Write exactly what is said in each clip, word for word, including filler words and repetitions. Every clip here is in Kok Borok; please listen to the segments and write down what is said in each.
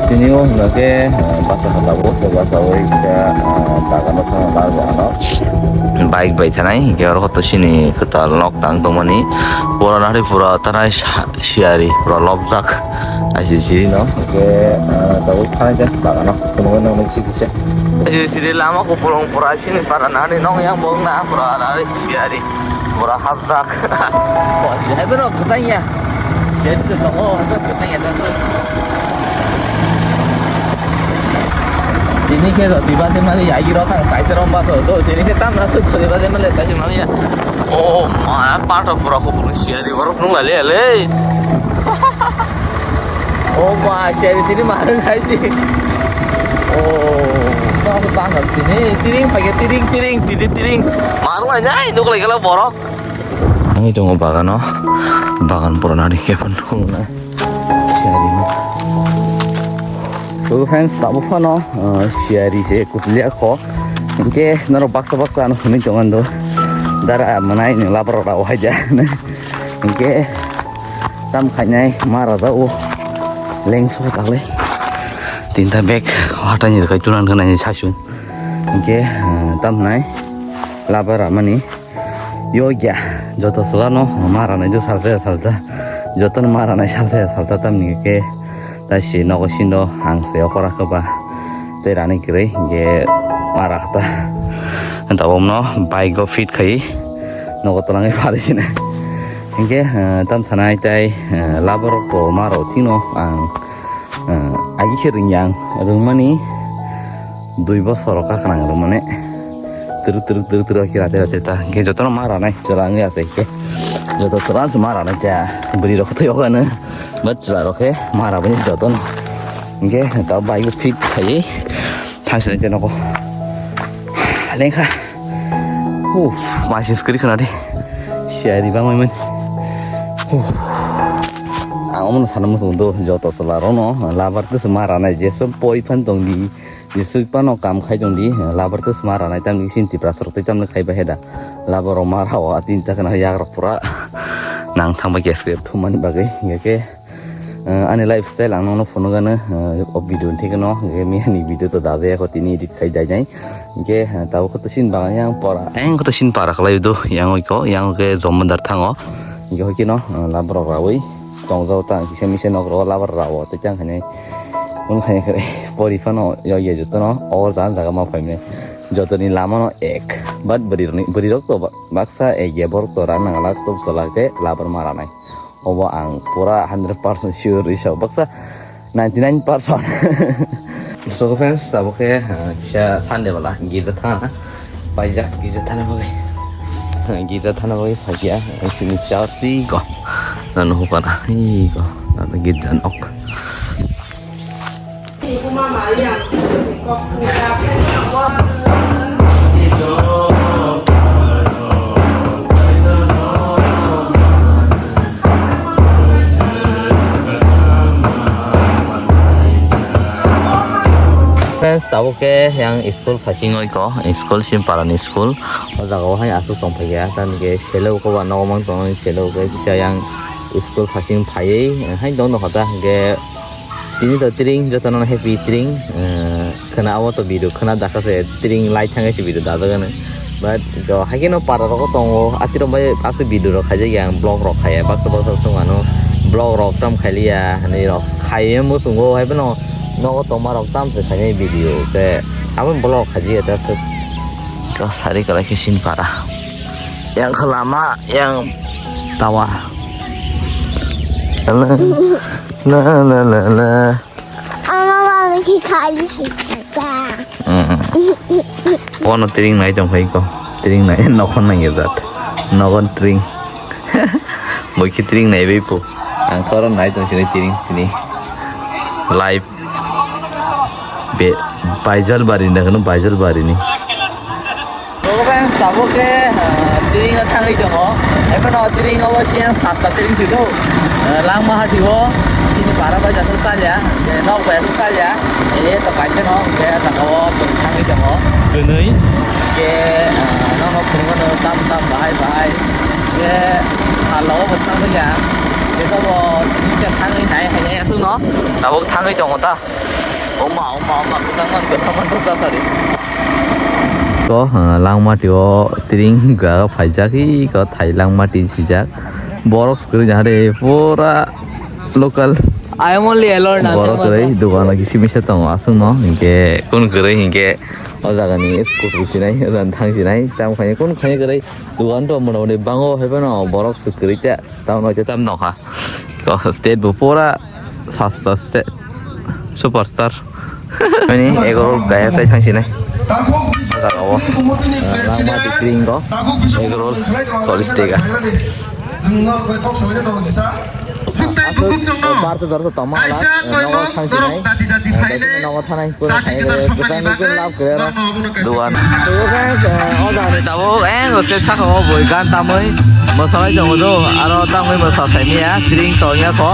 Tini o hwnba khe, ah, basa kha tabuk, basa o khe, ah, bagano thangna lar bagano. Bike bai thanai, hinkhe oro hoto sini kwtal nok tang tongmani. Pura nari pura tanai sa-, siyari, pura lobjak. Aisi siri no, hinkhe, ah, tabuk thanai khe bagano. Kuno nang nang sik kisa. Aisi siri lama kupulung pura sini para nani nong yang bong na pura nari siyari. Pura hapjak. Hai bro, kwchang ya. Shed de tongo, hai bro, kwchang ya, das. Tini khe do, diba se mali ya, iro khang, sai te rom baso, do, tini khe tam na su, diba se mali, sai se mali ya. Oh, ma, parto pura ko pura siya, di boros nung lale, le. Oh, ma, siya, di tini maru ngai si. Oh, ba, ba, ba, tini, tiring, pake, tiring, tiring, tini, tiring. Maru ngai, nai, nuk lagi lah borok. Ang ito mo bagan, no? Bagan pura nari khe pun nung nai. Siyari no. So friends, tabuk phano, uh, siyari se kutliya kho. Hinkhe norok baksa baksa ano hwnwi tongo ando. Dara manai ni labar rok rao hai ja. Hinkhe tam khainai ma raja o lengso taklai. Tinta bag hatai ni rwkhai tunan khna ni sasu. Hinkhe, uh, tam nai labar ramani. Yogya, joto chwlano ma ranai do salsa ya salsa. Jotono ma ranai salsa ya salsa tamni khe. Tai si nogo sindo ang se okora khe ba. Tei rani kwrwi hinkhe ma rakta. Tabomno bike o fit khai nogo twlangwi pharwi sini. Hinkhe, eh, tam sanai tai, eh, laborok to ma rok tino ang, eh, agi khe ringyang rwngmani. Dui bosor o kakhnang rwmani. Twrwk twrwk twrwk twrwk khe rate rate ta. Hinkhe jotono ma ranai chwla wngwi achai khe. Joto chwla se ma ranai ta. Bwrwi rok thwi okano. But chwla rok khe ma rabani jotono. Hinkhe ta bike o fit khaiwi. Thang sini te nogo. Lengkha. Uff, machine skri khna di. Siyari bangmai mani. Uff. Ang omono sana muchung do joto chwla rokno. Labar twi se ma ranai jesu poi phan tong di. Jeswk phano kam khai tong di, labar twi sma ranai tamni sini Tiprasa rok tei tamni khai bai hai da. Labar rok ma rao a tin ta khna yak rok pura nang thang bai gas khe thumani bagwi. Hinkhe, eh, ani lifestyle ang nono phunuk gano, eh, o video ni thik no, hinkhe miyani video to dajaya kho tini edit khai dai nai. Hinkhe, eh, tabuk khe to sin bagan yang pora. Ang khe to sin para khlai do, yang oi ko, yang khe jomodar thango. Hinkhe hoi khe no, eh, labar rok rawi. Tongjago ta kisa misa nok rogo labar rao tei tang khainai. Wng khainai khe pori phano yog ya jotono o jaga jaga ma phaimani. Jotoni lama no ek. But bwrwi rokni, bwrwi rok to ba-, baksa ek ya borok to ran nang lak to bwsala khe labar ma ranai. Obo ang pura hundred percent sure risa baksa ninety nine percent. So friends, tabuk khe, ah, kisa Sunday bala girja thana. Paijak girja thana bagwi. Girja thana bagwi phaikha, sini church si go. Nanu hukana, hi go. Nanu girja nok. Friends, tabuk khe yang school phaising oi ko, school sim parani school. O jaga o hai aswk tong phaikha, tamni khe selo ko ba nogo mang tongo, selo khe kisa yang school phaising phaiwi hai tong nokha ta, hinkhe tini to tring jotono happy tring, eh, khwna abo to video khwna dakha se tring lai thangwi se video dajak ani. But jo haikhe no para rogo tongo, atirok bai aswk video rok khaijak ya, vlog rok khaiya, baksa baksa swng ano vlog rok tam khailiya, hinwi rok khaiya muchungo hai phano nogo tongma rok tam se khainai video khe abo vlog khaijakya ta aswk. Sari kwlai khe sini para. Yang khe lama, yang tower. La, la, la, la, la. Ama mama ki khali hai ta. Mm. Bono tring nai tong phai ko. Tring nai, nokhon nai ya jat. Nogon tring. Boi khe tring nai bai po. Ang khoro nai tong sini tring, tini. Live. Be, Baijalbari ni, Baijalbari ni. So friends, tabuk khe, ah, tring o thangwi tongo. Ekheno tring o siyan sasta tring si do. Ah, langma hati o, chini para bai jasa salya, je nok bai jasa salya. E to kaisa no, je taka o tong thangwi tongo. Gwnwi. Je, ah, nok nok phunukno tam tam bahai bahai. Je salo bo thangwi ya. Abo tini se thangwi nai hai nai aswk no. Tabuk thangwi tongo ta. Oma, oma, oma, kwchangma, kwchangma, kwchangma, sorry. Ko, ah, langma tio tring ga phaijak, i ko thai langma tin sijak. Borok kwrwi jahare pura local. I am only alone now. Borok kwrwi dogano kisi misa tongo aswk no. Hinkhe kun kwrwi hinkhe o jagani scooty sinai, o jagani thang sinai. Tamo khaini kun khaini kwrwi dogan to mona moni bango hai phano borok swk kwrwi ta. Tamo no tam nokha. Ko state bo pura sasta state. Superstar. Mani egorol kaya sai thang sinai. O jaga o. Langma di kring go. Egorol solis tega. Aswk, bar to dor to tongma hala, nogo thang sinai. Nogo thanai. Kwchang nukung lab kwrwi aro. Duan. So, guys, uh, o jaga ni tabuk, eh, o se saka o boi gan tamwi mwsalai tongo do. Aro tamwi mwsa saimia, tring tongya kho.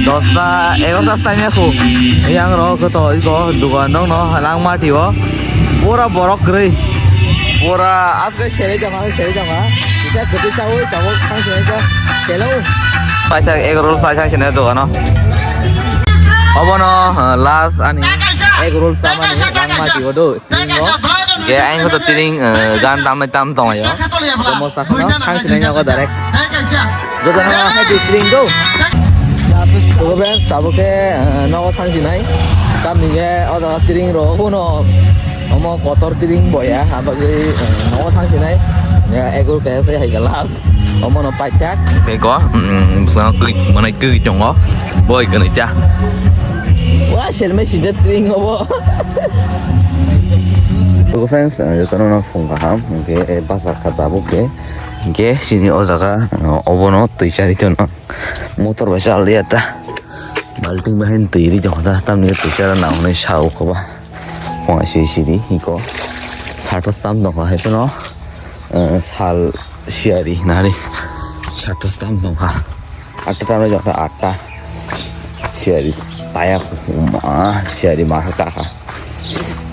Dosta, egarota saimia kho. Yang ro kho to, iko, dugan nong no, langma tio. Pura borok kwrwi. Pura as Seri jama, seri jama. Bisa gede sawi, tabuk thang sini aja. Hello. Paisa egg roll paisa sini dogano. Obono, uh, last ani egg roll samani langma tio do. Tringo. Ge aing ko to tring, uh, gan tam tam tong yo. Mo sakno thang sini aja ko direct. Joto na hai di tring do. Tabuk ke, uh, nogo thang sini. Tam ni ge o tring ro kuno. Omo kotor tring boya, abagwi, eh, nogo thang sinai. Ya, egol kaya sai hai galas. Omo no paithak. Tei ko, mm, bwskango kwi, manai kwi tongo. Boi kwnwi cha. Wa, selmai sinja tring obo. Logo friends, eh, jotono no phung kaham. Hwnkhe, eh, bazar kha tabuk khe. Hwnkhe, sini o jaga, eh, obono twi chari tono. Motor bai chal liya ta. Balting bahai twi ri jokha ta. Tamni twi chara nang hwnwi sa o koba. Phung siri siri hiko. Sato sam tongkha hai phano, eh, sal siyari nari. Sato sam tongkha. Atta tamni jokha atta. Siyari taya kuma siyari ma kaka.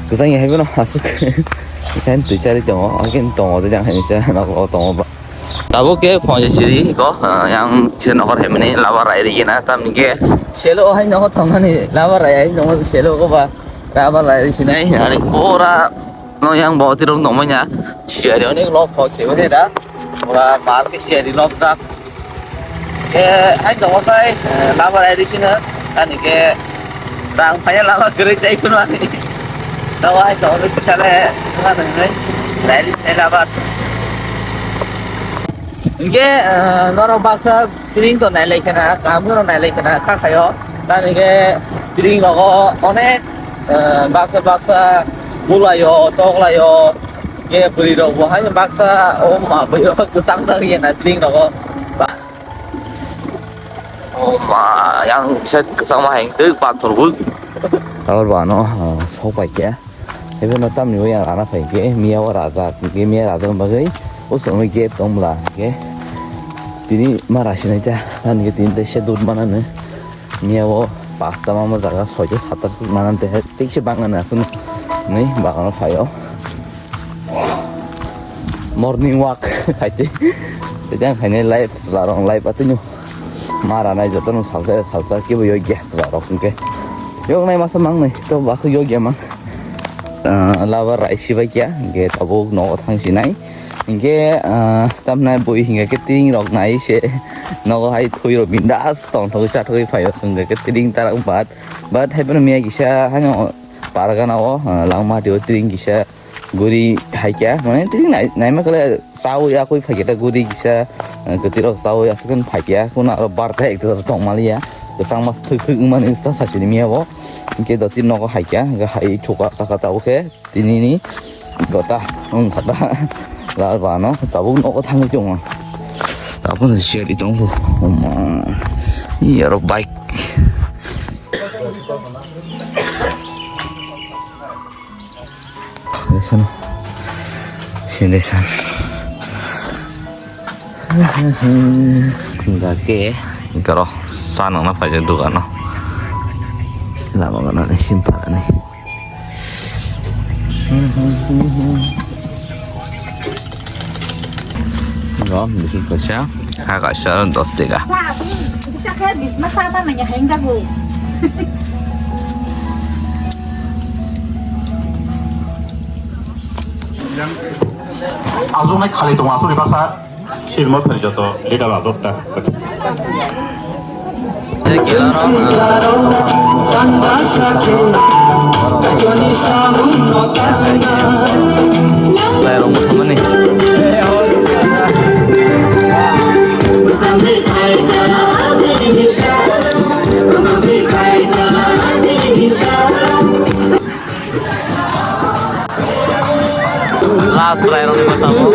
Kwchang hai phano aswk. Kan twi chari tongo. Akin tongo de jang hai sa nogo tongo ba. Tabuk ke phone siri ko, ah, yang kisa nokar hai mani laba rai ri na tamni ke. Selo hai nokar thangmani laba rai hai nokar selo ko ba laba rai ri sinai. Ari pura no yang bawa tirung tong manya. Siyari onek lok kho khebe da. Pura mar ke siyari lok dak. Ke hai nokar sai, eh, laba rai ri sina. Ani ke Rang phaiya lama kwrwi tei phano ani. Tawai to ri sale ma nai nai. Rai ri sale abar. Hingke, eh, norok baksa tring to nailai khena, kaham kheno nailai khena, kha khayo. Tani ke tring rogo onek, eh, baksa baksa bulayo, toklayo. Ke bwrwi rok bo hai baksa, o ma bwrwi rok kwchang jak ya na tring rogo. Ba. Oh ma, yang set kesama heng tu pathor bul. Tabor ba no, oh, sok pai khe. Ebe no tamni bai yang rana pai khe, miya o raja, khe miya raja bagwi, o songwi gate tong bla khe. Tini ma rasi nai ta, tan khe tini te se dut mana ne. Miya o pasta ma jaga soita satta mana te, tik se bang na sun. Ni bagano phaio. Morning walk khaite. Tei ang khainai live chwlarok live atwino. Mara nai jotono salsa salsa kebo yogya chwlarok hwnkhe. Yoknai masa mangnai to basa yogya mang. Ah, laba rai sibai kya hwnkhe tabuk nogo thang sinai. Hwnkhe, ah, tamnai bui hwnkhe khe tring rok nai se nogo hai thui rok bindas tongthogwi chathogwi phaio hwnkhe khe tring tarak bat. Bat hai bono miya kisa haino pargana o, ah, langma tio tring kisa. Guri hai kya, mane tini nai-, naima kwlai chaui akui phai khe ta guri kisa, eh, kwtwi rok chaui aswk phai kya, kuna aro barta ekta tong maliya, kwchangma thwk thwk wngmani wngsta sachini miya bo, hwnkhe doti nogo hai kya, hwnkhe hai thuka saka tabuk khe tini ni gota wngkha ta, lal bano tabuk nogo thangwi tongo, tabuk siyari tongo, oma, iyaro bike. Sini san. Enggak ke, kalau sana apa aja tuh kan. Lama kan ada simpan nih. Rom, di sini baca. Kha kaisa dos tega. Ajunai khali tongo aswk ni bwsa. Sirmo thari joto leader adopta. Last try rok ni bwskango.